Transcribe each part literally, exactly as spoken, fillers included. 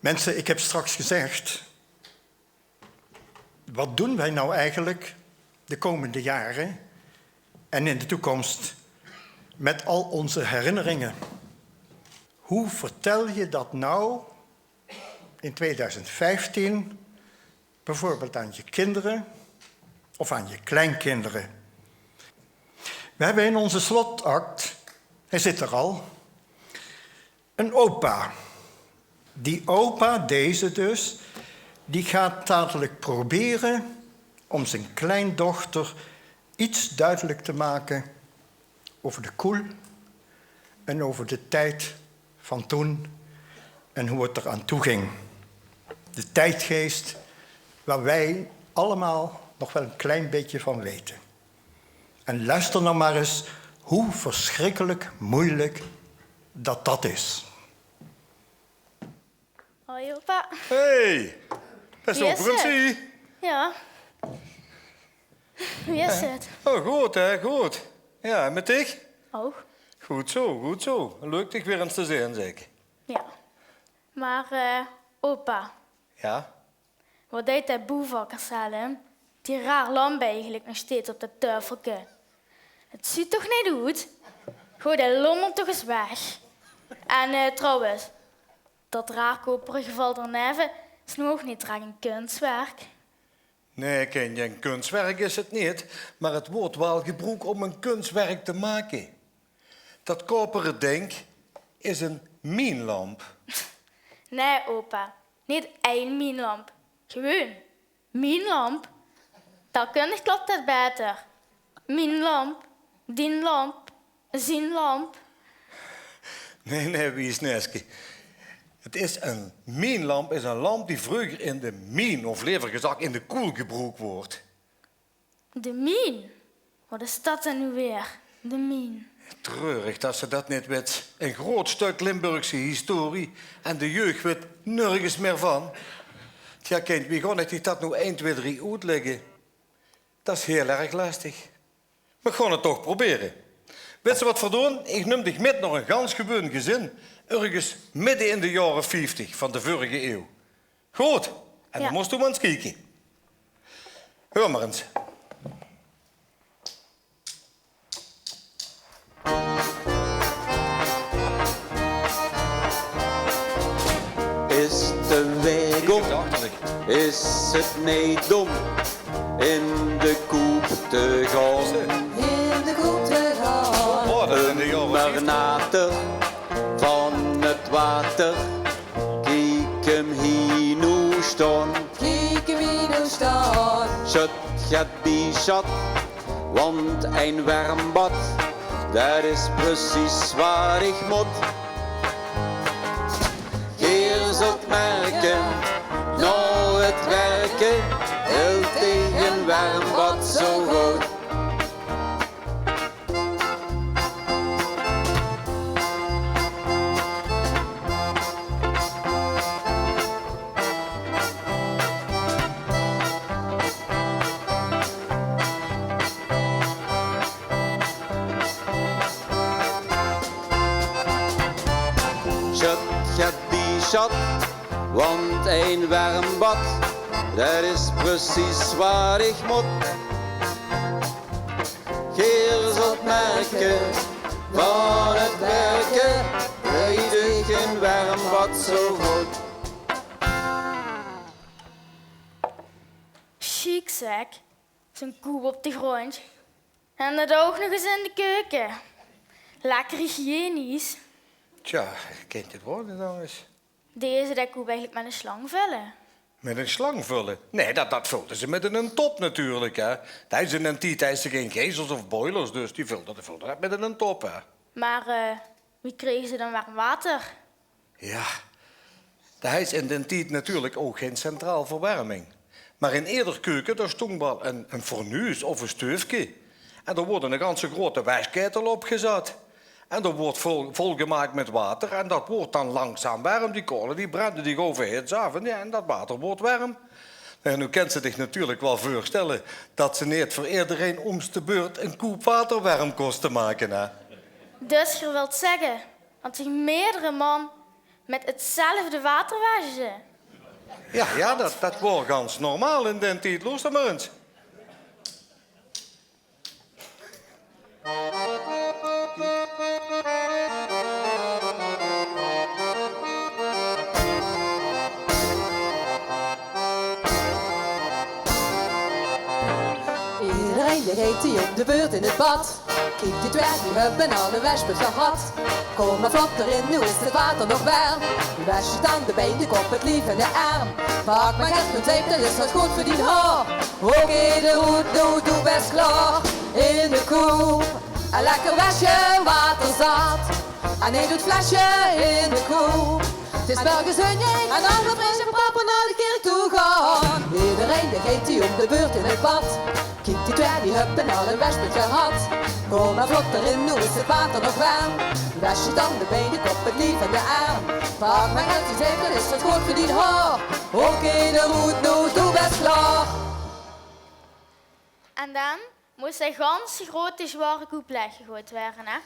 Mensen, ik heb straks gezegd, wat doen wij nou eigenlijk de komende jaren en in de toekomst met al onze herinneringen? Hoe vertel je dat nou in tweeduizend vijftien bijvoorbeeld aan je kinderen of aan je kleinkinderen? We hebben in onze slotact, hij zit er al, een opa. Die opa, deze dus, die gaat dadelijk proberen om zijn kleindochter iets duidelijk te maken over de koel en over de tijd van toen en hoe het eraan toe ging. De tijdgeest waar wij allemaal nog wel een klein beetje van weten. En luister nou maar eens hoe verschrikkelijk moeilijk dat dat is. Hoi, opa. Hey, best wel. Wie is het? Jao. Wie is het? Oh, good, hè, good. Jao, en mit dich? Ouch. Good zo, good zo. Leuk dich weer ins te zeen, zeg. Jao. Mer, eh, opa. Jao? Wat deit dae boevakker zelf? Die raar lamp eigelik nog steeds op det teufelke. Het zuut toch neet oet? Gooi dae lommel toch ins weg. En, eh, trouwens, det raar kopere geval daoneve is noe ouch neet drek ein kunstwerk. Nae, kindje, ein kunstwerk is het neet, mer het wuuert waal gebroek óm ein kunstwerk te make. Det kopere dink is ein mienlamp. Nae, opa, neet ein mienlamp. Gewoon mien lamp. Taalkundig klop det baeter. Mien lamp, dien lamp, zien lamp. Nae, nae, wies neske. Het is ein mienlamp, is ein lamp die vreuger in de mien, of lever gezag in de koel gebroek woort. De mien? Wat is det dan noe weer, de mien? Treurig det se det neet wits. Ein groot stök Limburgse historie en de jeug wit nörges mier van. Tja, kind, wie gaon ich dich det noe ein, twee, drie oetlègke? Det is hiel erg lestig. Mer ich gaon het toch probere. Wits se wat v'r doon? Ich num dich mit nao ein gans gewoon gezin, örges midde in de jaore vieftig van de vörrige eeuw. Good. En dan mós doe mer ins kieke. Heur mer ins. Is de waeg óm, is het neet dom in de koep te gaon? In de koep te gaon. Ein marnater van het water, kiek 'm hie noe staon. Kiek 'm hie noe staon. Sjöd get bie sjöd, want ein werm bad, det is precies wat ich mót. Geer zult merke, nao het werke, hilt ich ein werm bad zo good. Sjöd get bie sjöd, want ein werm bad, det is precies wat ich mót. Geer zult merke, van het werke, hilt ich ein werm bad zo good. Sjiek zeg, zo'n koep op de gróndj. En det ouch nog ins in de keuke. Lekker hygiënisch. Tja, ich kin het waal neet anges. Deje ze de koep eigelik mit ein slang völle? Mit ein slang völle? Nae, det, det vulde ze mit ein top natuurlik, hè. Det is in d'n tied, hejje ze gein geisels of boilers, dus die vulde, die vulde det mit ein top, hè. Mer, eh, wie krege ze dan werm water? Jao, dao hejje ze in d'n tied natuurlik ouch gein centraal verwerming. Mer in eder keuke, dao stóng waal ein, ein fornuus of ein steufke. En dao woort eine ganse grote wesjkaetel opgezat. En dao woort vol, volgemaak mit water. En det woort dan langzaam werm. Die kaole, die brende, die gove hits aaf. En jao, en det water woort werm. En noe kins se dich natuurlik waal veurstelle det se neet veur ederein óm de beurt ein koep water werm kóste make, hè? Dus geer wilt zègke det zich meerdere man Mit 'tzelfde water wesje. Jao, jao, dat, dat waor gans normaal in daen tied. Loester mer ins. Ederein dae geit hie óm de beurt in 't bad. Kiek, die twee, die höbbe al hun wesjbeurt gehad. Kóm mer vlot d'rin, noe is 't water nog werm. Wesj dich dan de bein, de kop, 't lief en de erm. Pak mer get good zeep, dat is good veur dien haor. Oké, de roet, noe, doe bès klaor. In de koep. En lekker wesje, waterzat. En neet oet flesje in de koep. 't Is waal gezunj, hè? En dan weer fris en propper nao de kèrk toe gaon. Ederein dae geit hie óm de beurt in 't bad. Kiek, die twee, die höbbe al hun wesjbeurt gehad. Kóm mer vlot d'rin, noe is 't water nog werm. Wesj dich dan de bein, de kop, 't lief en de erm. Pak mer get zeep, dat is good veur dien haor. Oké, de roet, noe, doe bès klaor. En dan mós de ganse groeate zjwaore koep laeg gegoejd waere, hè?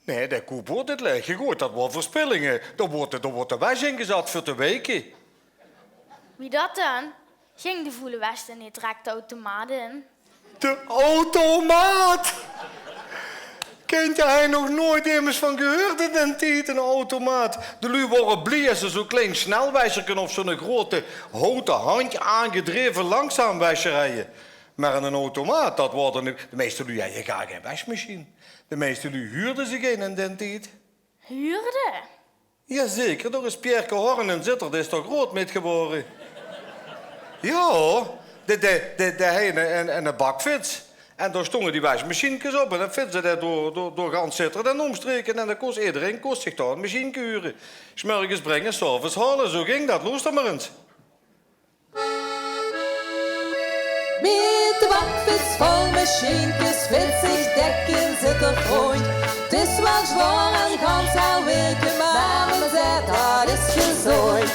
Nae, de koep woort neet laeg gegoejd, dat waor verspilling. Dao woort, dao woort de wesj in gezat veur te weke. Wie dat dan? Ging de voele wesj dan neet direk de automaat in? De automaat! Kindj, dao höb ich nog noeats emes van gehuurd in daen tied, 'nen automaat. De luuj waore blie es ze zoe'n klein snelwesjerke of zoe'n groeate houte handj aangedreve langzaamwesjer hejje. Mer 'nen automaat, dat waor d'r neet. De meiste luuj hejje gaar gein wesjmesjien. De meiste luuj huurde zich ein in daen tied. Huurde? Jazeker, dao is Pierke Horn in Zitterd, dae is dao groeat mit gewaore. Jao, dae, dae, dae, dae hej 'n, 'n, 'n bakfits. En dao sjtónge die wesjmesjienke op en dan fitste dae door, door, door gans Zitterd en ómstreke. En dan kós ederein kós zich dao 'n mesjienke hure. 's Mörges bringe, 's aoves haole, zoe ging dat. Loester mer ins. Mit de bakfits vol mesjienkes fits ich dèk in Zitterd róndj. 't Is waal zwaor en gans hel weke, mer me zaet dat is gezóndj.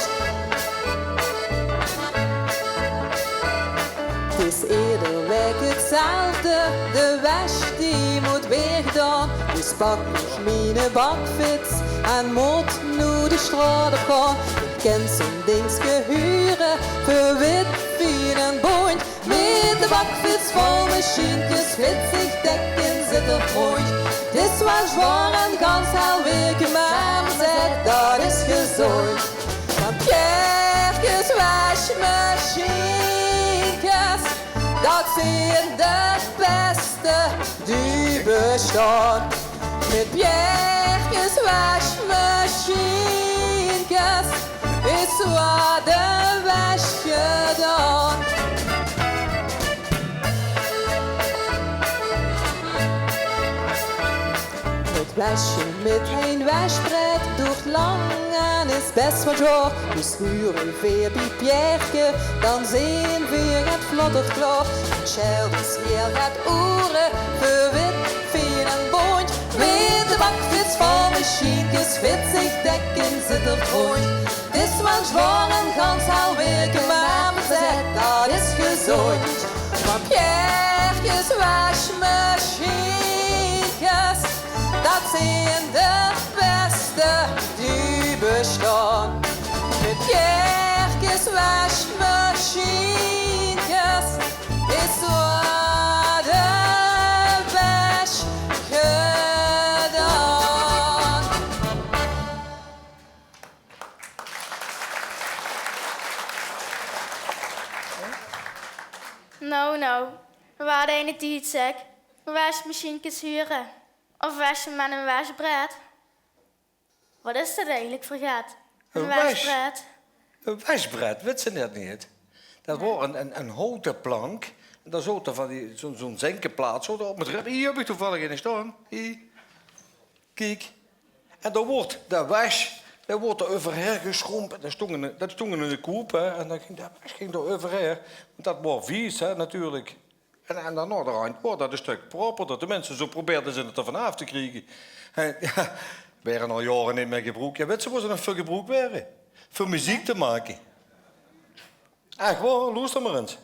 't Is eder waek 'tzelfde, de wesj die mót weer gedaon. Dus pak ich miene bakfits en mót noe de sjtraot op gaon. Kins zoe'n dingske hure veur wit, fien en bóntj. Mit de bakfits vol mesjienkes fits ich dèk in Zitterd róndj. 't Is waal zwaor en gans hel weke, mer me zaet dat is gezóndj. Want Pierkes wesjmesjienkes, dat zeen de bèste die besjtaon. Mit Pierkes wesjmesjienkes is waal de wesj gedaon. Het wesje mit ein wesjbret doert lang en is bès waal zwaor. Dus hure veer bie Pierke, dan zeen veer get vlotter klaor. Sjeelt dus hieël get oere veur wit, fien en bóntj. Mit de bakfits vol mesjienkes fits ich dèk in Zitterd róndj. 't Is waal zwaor en gans hel weke, mer me zaet dat is gezóndj. Want Pierkes wesjmesjienkes, dat zeen de bèste die besjtaon. Mit Pierkes wesjmesjienkes is waal de wesj gedaon. Nou, nou, waat eine tied, zeg. Wesjmesjienkes hure. Of wesje mit ein wesjbret. Waat is dat eigelik veur get? Ein wesj-, wesjbret? Ein wesjbret, wits se dat neet? Dat waor ein, ein, ein houte plank. En dao zote van die, zoe'n, zoe'n zinke plaat zote op mit ribbe. Hie höb ich toevallig eine sjtaon. Hie. Kiek. En dao woort de wesj, dao woort d'r euverhaer gesjroomp. En dat sjtóng in, dat sjtóng in de koep, hè. En dan ging de wesj ging d'r euverhaer. Want dat waor vies, hè, natuurlik. En, en dan naoderhandj woort dat ein sjtök propperder. Tenminste, zoe probeerde ze 't d'r vanaaf te kriege. En, jao, waere al jaore neet mie gebroek. Jao, wits se wo ze nog veur gebroek waere? Veur meziek te make. Ech waor, loester mer ins.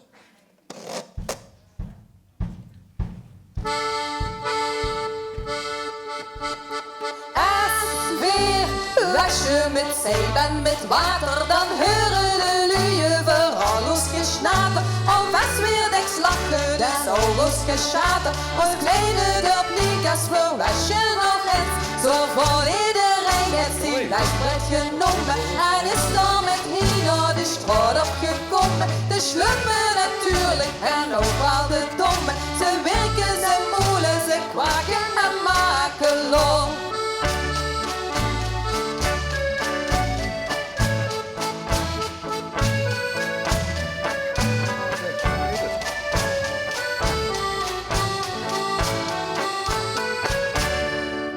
Es veer weg Sjum mit zeip en mit water, dan heure de luuj euveral ós gesjnater. Of es weer dèks lache, dan is ouch ós gesjater. Ós kleine dörp Niekaas, veer wesje nog ins. Zoe veur ederein haet zien lesj bret genómme en is dao mit hie nao de sjtraot op gekómme. De sjlumme natuurlik en ouch waal de dómme. Ze wirke, ze moele, ze kwake en make lol.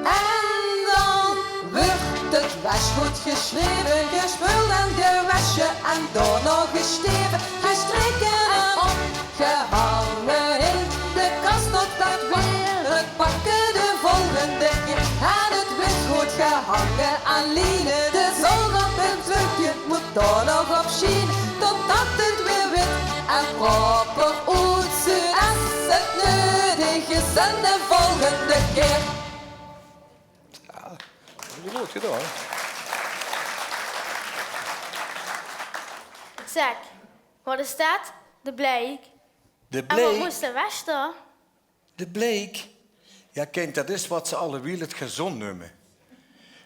En dan wuuert 't lesjgood gesjreve, gespeuld en gewesje en daonao gesteve, gestreke en op gehange in de kas tot 't weer 't pakke de volgende kier. En 't wit good gehange aan liene, de zon op 't luukje mót dao nog op sjiene, totdat 't weer wit en proper oetzuut es 't neudig is en de volgende kier. Jao, good gedaon. Zeg, wat is det? De bleik. De bleik? En wat mós de wesj dao? De bleik? Jao, kindj, det is wat ze allewiel 't gezón neume.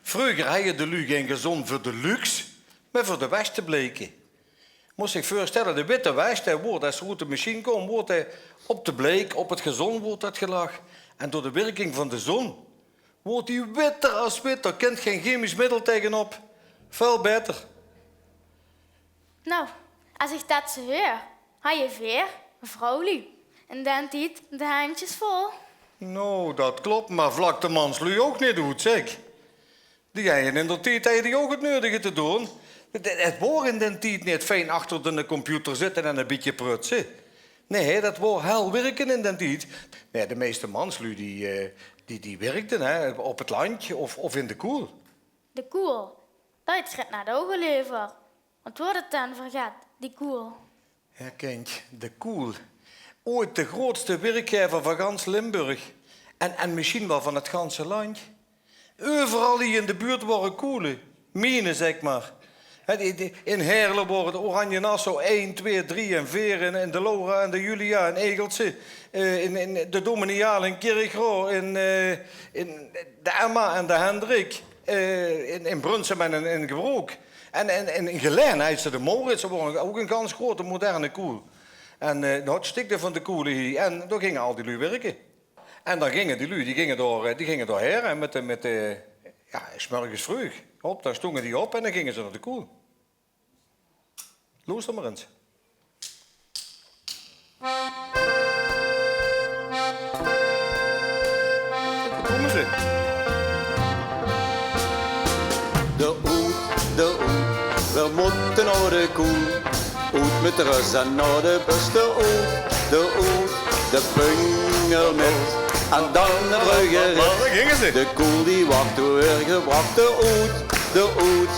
Vreuger hawwe de luuj gein gezón veur de luxe, mer veur de wesj te bleike. Mós dich veurstelle, de witte wesj, dae woort, es 'r oet de mesjien kaom, woort dae op de bleik, op 't gezón woort det gelag. En door de wirking van de zon woort die witter es witter. Dao kint gein chemisch middel taengenop. Väöl baeter. Nou, es ich det zoe huuer, hawwe veer, vrouwluuj, in daen tied de hendjes vol. Nou, det klop, mer vlak de mansluuj ouch neet oet, zeg. Die hawwe in d'r tied hawwe die ouch 't neudige te doon. 't, 't woor in daen tied neet fijn achter de computer zitte en e bietje prutse. Nae, det woor hel wirke in daen tied. Nae, de meiste mansluuj die, eh, die, die wirkde, hè, op 't landj of, of in de koel. De koel, dao haet Gret net ouch al euver. Wat woor det dan veur get, die koel? Jao, kindj, de koel. Ooit de grootste wirkgaever van gans Limburg. En, en mesjien waal van 't ganse landj. Euveral hie in de buurt wore koele. Miene, zeg mer. Hè, die, die, in Heerle wore de Oranje Nassau ein, twee, drie en veer. In, in de Laura en de Julia in Egelse. Eh, in, in de Dominiaal in Kirchroa. In, eh, in de Emma en de Hendrik. Eh, in, in Brunssum en in, in Gebrook. En, en, en in Gelaen hawwe ze de Maurits, det woor ouch 'n gans grote moderne koel. En, eh, det stikde van de koele hie. En dao ginge al die luuj wirke. En dan ginge die luuj, die ginge door, eh, die ginge doorhaer, hè, mit de, mit de, jao, 's mörges vreug. Hop, dan stónge die op en dan ginge ze nao de koel. Loester mer ins. Dao kómme ze. De oet, de oet, veer mótte nao de koel. Oet mit de rös en nao de bös, de oet, de oet, de pungelmit. En dan de vreuge rit. Dao ginge ze. De koel die wach, d'r weurt gebrach, de oet, de oet.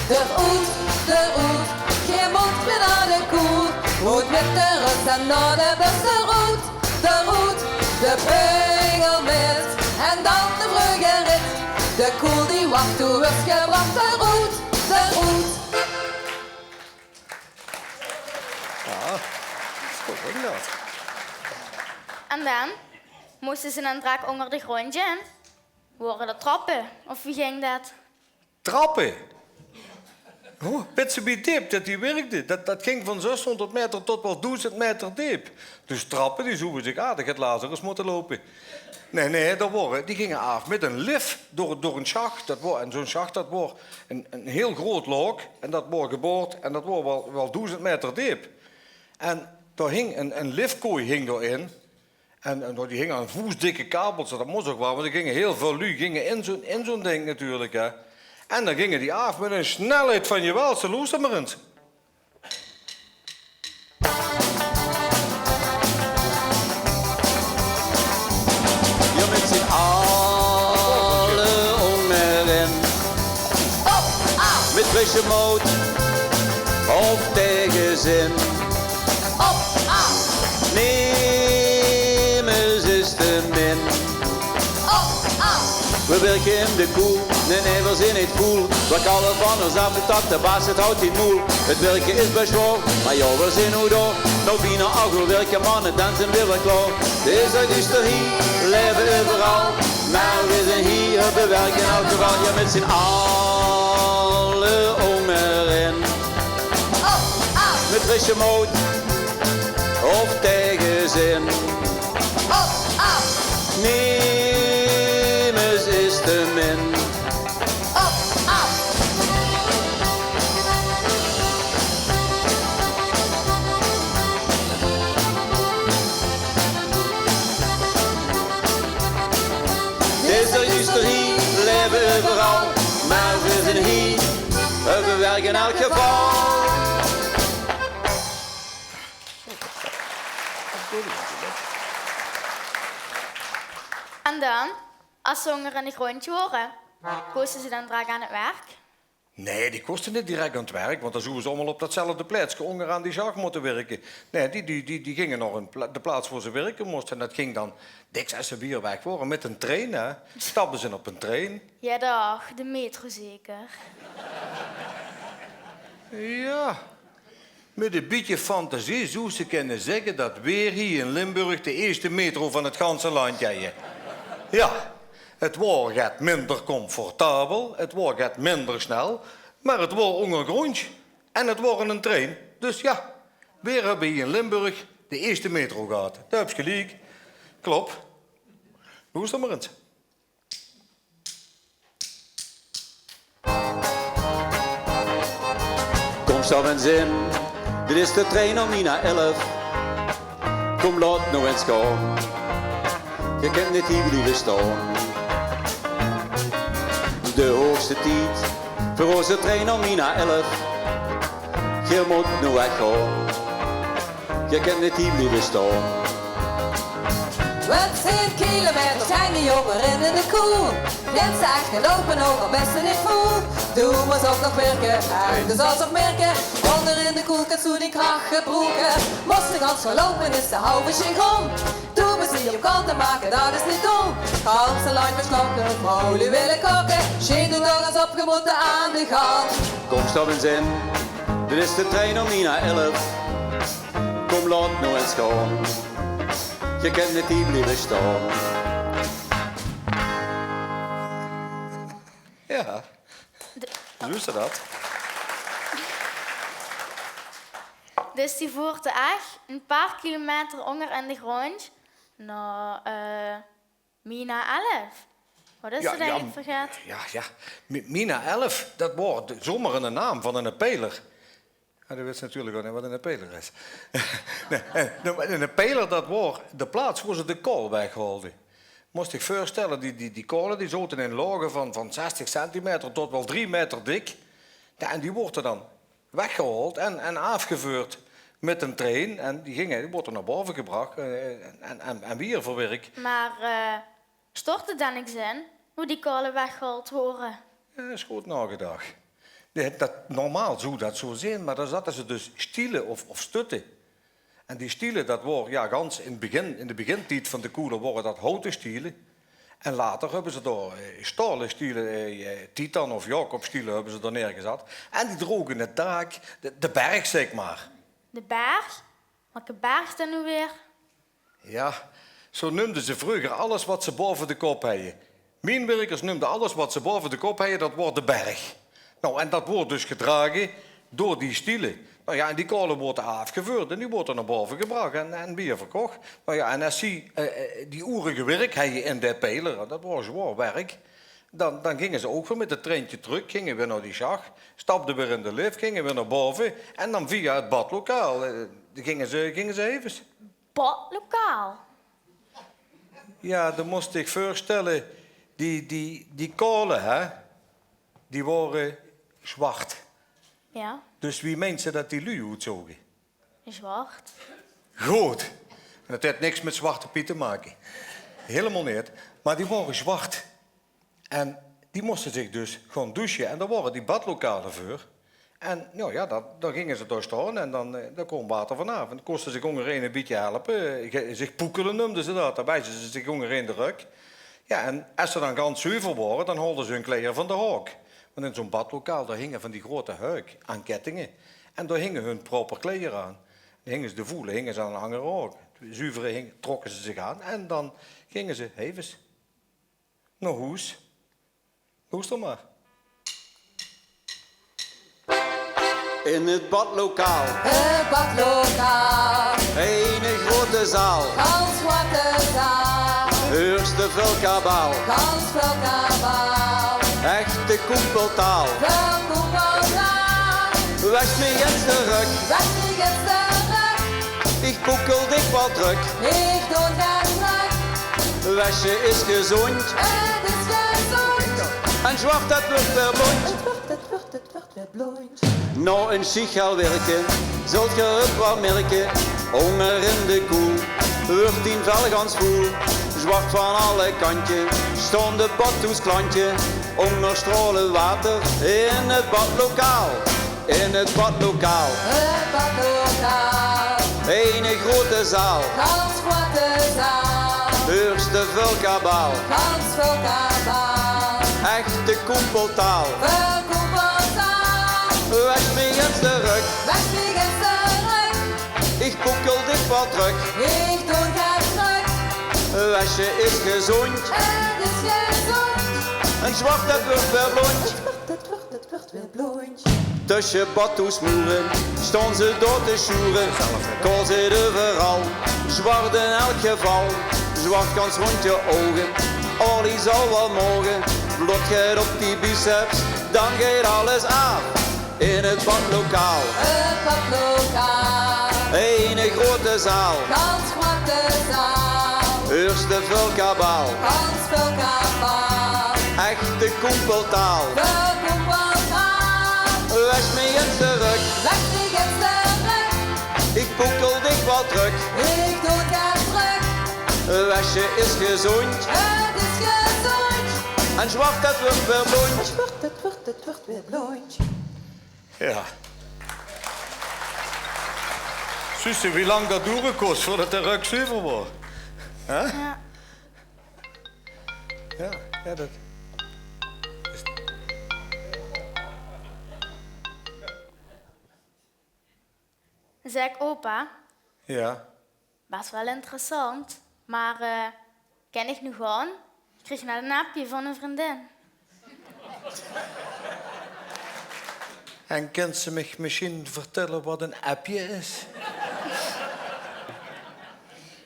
D'r oet, d'r oet, geer mót weer nao de koel. Oet mit de rös en nao de bös, d'r oet, d'r oet, de pungelmit. En dan de vreuge rit. De koel die wach, doe wuuers gebrach, d'r oet, d'r oet. Jao, is good, hoor, det. En dan? Móste ze dan drek ónger de gróndj in? Wore det trappe? Of wie ging det? Trappe? Hoe? Wits se wie deep det die wirkde? Det, det ging van zöshóngerd maeter tot waal doezend maeter deep. Dus trappe, die zouwe zich aardig 't Lazarus mótte loupe. Nae, nae, det wore, die ginge aaf mit ein lif door, door ein sjach. Det woor, en zoe'n sjach, det woor ein, ein hiel groot laok. En det woor geboord en det woor waal, waal doezend maeter deep. En dao hing ein, ein lifkooi hing dao-in. En, en die hing aan voesdikke kabels, det mós ouch waal, want d'r ginge hiel väöl luuj ginge in zoe'n, in zoe'n dink natuurlik, hè. En dan ginge die aaf mit ein snelheid van je welste, loester mer ins. Jao, mit zien alle ónger in. Mit frisse mood of taengezin. Op, af. Nemes is te min. Op, Veer wirke in de koel, nae, nae, veer zeen neet koel. Veer kalle van ós aaf, de tak, de baas, 't haot d'n moel. 't Wirke is bès zwaor, mer jao, veer zeen noe door. Noe bienao ach oer wirke, manne, dan zeen veer weer klaor. 't Is dao duuster hie, laeve euveral. Mer veer zeen hie, veer wirke in elk geval. Jao, mit zien alle óngerin. Op, af. Mit frisse mood of taegezin. Op, af. Nemes is te min. Op, af. 't Is dao duuster hie, laeve euveral, mer veer zeen hie, veer wirke in elk geval. En dan, es ze ónger in de gróndj wore, kóste ze dan direk aan 't werk? Nae, die kóste neet direk aan 't werk, want dan zouwe ze allemaol op datzelfde plaetske óngeraan die sjach mótte wirke. Nae, die, die, die, die ginge nao ein pla-, de plaats wo ze wirke móste. En dat ging dan, dèks es ze wier weg wore, mit eine trein, hè. Stapde ze op eine trein. Jao, daag, de metro zeker. Jao. Mit e bietje fantasie zouws se kinne zègke dat veer hie in Limburg de ierste metro van 't ganse landj hawwe. Jao, 't waor get minder comfortabel, 't waor get minder snel, mer 't waor óngergróndj en 't waor eine trein. Dus jao, veer höbbe hie in Limburg de ierste metro gehad. Dao höbs se geliek. Klop. Loester mer ins. Kóm, stap ins in, dit is de trein óm mien nao elf. Kóm, laot noe ins gaon, geer kènt neet hie blieve staon. De hoogste tied veur ózze trein óm mien nao elf. Geer mót noe weggaon. Geer kènt neet hie blieve staon. Wat zeen kilometers hange jóngerin in de koel. Jens zag: "Loupe nog, al bès se neet voel. Doe mós ouch nog wirke, en doe zals ouch mirke. Ónger in de koel kins doe dien krach gebroeke. Mós se gans gaon loupe, is de halve sjing óm. Doe mós die op kant make, dat is neet dom. Ganse landj besjtokke, vrouwluuj wille kokke. Sjeen doe toch ins op, geer mót aan de gang." Kóm, stap ins in, dit is de trein óm mien nao elf. Kóm, laot noe ins gaon. Geer kènt neet hie blieve staon. Jao. De- Loester dat. Dus die voorte ech e paar kilometer ónger in de gróndj. Noe, eh, Mien nao elf. Wat is 't eigelik veur get? Jao, jao. Mi-, Mien nao elf, dat waor de, zomer eine naam van eine peiler. Jao, doe weits natuurlik ouch neet wat eine peiler is. Nae, eh, eine peiler, dat waor de plaats wo ze de kaol weghaalde. Mós dich veurstelle, die, die, die kaole, die zote in laoge van, van zestig centimeter tot waal drie meter dik. Jao, en die woorte dan weggehaold en, en aafgeveurd mit eine trein. En die ginge, die woorte nao bove gebrach, eh, en, en, en wier verwirk. Mer, eh, stort 't dan niks in wie die kaole weggehaold waore? Jao, is good naogedach. Die, dat, normaal zów dat zoe zeen, mer dan zatte ze dus stiele of, of stutte. En die stiele, dat waor, jao, gans in 't begin, in de begintied van de koele waore dat houte stiele. En later höbbe ze dao, eh, staole stiele, eh, eh, Titan of Jacob stiele höbbe ze dao neergezat. En die droge 't daak, de, de berg, zèk mer. De berg? Waat 'ne berg dan noe weer? Jao, zoe neumde ze vreuger alles wat ze bove de kop hejje. Mien wirkers neumde alles wat ze bove de kop hejje, dat woort de berg. Noe, en dat woort dus gedrage door die stiele. Noe jao, en die kaole woorte aafgeveurd en die woorte nao bove gebrach en, en weer verkoch. Noe jao, en es zie, eh, eh, die oere gewirk hejje in de peiler, dat woor zwaor werk, dan, dan ginge ze ouch weer mit 't treintje trök, ginge weer nao die sjach, stapde weer in de lif, ginge weer nao bove en dan via 't badlokaal, eh, ginge ze, ginge ze aeves. Badlokaal? Jao, dan mós dich veurstelle, die, die, die kaole, hè, die waore zwart. Jao. Dus wie meins se dat die luuj oetzoge? Zwart. Good. En dat haet niks mit Zwarte Piet te make. Hielemaol neet. Mer die waore zwart. En die móste zich dus gaon doesje. En dao waore die badlokale veur. En, noe jao, dat, dan ginge ze dao staon en dan, eh, dao koom water vanaaf. En kóste zich óngerein e bietje helpe. Eh, ge-, zich poekele neumde ze dat. Dan weje ze zich óngerein de rök. Jao, en es ze dan gans zuver waore, dan haolde ze hun kleier van de haok. Want in zoe'n badlokaal, dao hinge van die groeate huik aan kettinge. En dao hinge hun proper kleier aan. Dan hinge ze de voele, hinge ze aan 'nen angere haok. De zuvere hing-, trokke ze zich aan en dan ginge ze hevig nao hoes. Loester mer. In 't badlokaal. 't Badlokaal. Eine groeate zaal. Gans groeate zaal. Huurs te väöl kabaal. Gans väöl kabaal. Echte koempeltaal. Väöl koempeltaal. Wesj mich ins de rök. Wesj mich ins de rök. Ich boekel dich waal trök. Ich doon gaer trök. Wesje is gezóndj. 't Is gezóndj. En zwart, det wuuert weer blóndj. 't Wuuert, 't wuuert, 't wuuert weer blóndj. Nao ein sjichel wirke, zult geer 't waal mirke. Ónger in de koel wuuert dien vel gans voel. Zwart van alle kantje staon de badhoesklantje. Ónger straole water in 't badlokaal. In 't badlokaal. 't Badlokaal. Eine groeate zaal. Gans groeate zaal. Huurs te väöl kabaal. Gans väöl kabaal. Echte koempeltaal. Väöl koempeltaal. Wesj mich ins de rök. Wesj mich ins de rök. Ich boekel dich waal trök. Ich doon gaer trök. Wesje is gezóndj. 't Is gezóndj. En zwart, det wuuert weer blóndj. 't Wuuert, 't wuuert, 't wuuert weer blóndj. Tösje badhoesmoere staon ze dao te sjoere. Kaol zit euveral, zwart in elk geval. Zwart gans róndj de ouge, olie zal waal moge. Vlot geit op die biceps, dan geit alles aaf. In 't badlokaal. 't Badlokaal. Eine groeate zaal. Gans groeate zaal. Huurs te väöl kabaal. Gans väöl kabaal. Echte koempeltaal. Väöl koempeltaal. Wesj mich ins de rök. Wesj mich ins de rök. Ich boekel dich waal trök. Ich doon gaer trök. Wesje is gezóndj. 't Is gezóndj. En zwart, det wuuert weer blóndj. 't Wuuert, 't wuuert, 't wuuert weer blóndj. Jao. Zuus se wie lang det doere kós veurdet de rök zuver waor? Hè? Jao. Jao, jao, det is... Zèk, opa. Jao. Bès waal interessant, mer, eh, kin ich noe gaon? Ich krieg net ein appje van ein vriendin. En kins se mich mesjien vertèlle waat ein appje is?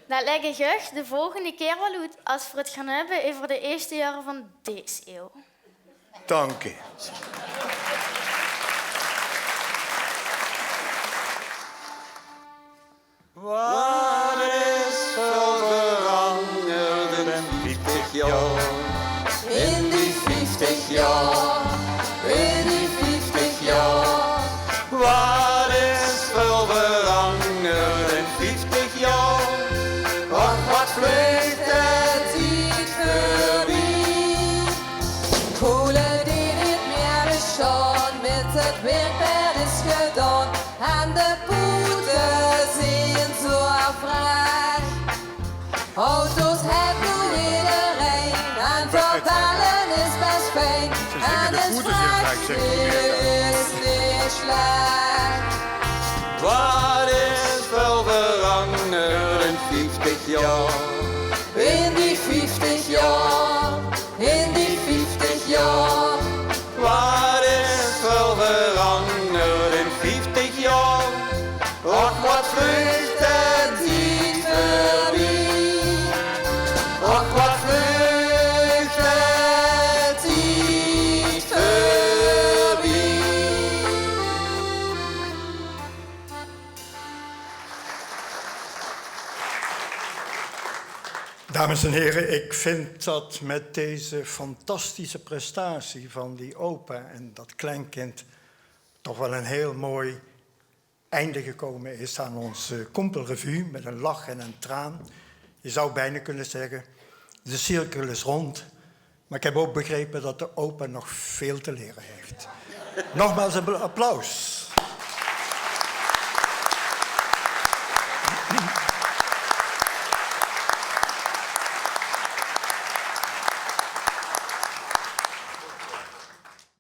Det lègk ich uch de volgende kier waal oet, es v'r 't gaon höbbe euver de ierste jaore van dees eeuw. Dank u. Waat is väöl verangerd in vieftig jaor? In die vieftig jaor, in die vieftig jaor. Waat is väöl verangerd in vieftig jaor? Och, waat vleug de tied veurbie. Koele die neet mieë bestaon, mit 't wirk, det is gedaon. En de poete zeen zoea fraai. Auto's haet noe ederein en verbelle is bès fijn. En 't vraegsjmere is neet sjlech. Waat is väöl verangerd in vieftig jaor? In die vieftig jaor, in die vieftig jaor. Waat is väöl verangerd in vieftig jaor? Och, waat vleug de tied veurbie. Och, waat vleug de tied veurbie. Dames en heren, ik vind dat met deze fantastische prestatie van die opa en dat kleinkind toch wel een heel mooi einde gekomen is aan onze Koempelrevue met een lach en een traan. Je zou bijna kunnen zeggen, de cirkel is rond. Maar ik heb ook begrepen dat de opa nog veel te leren heeft. Nogmaals een applaus.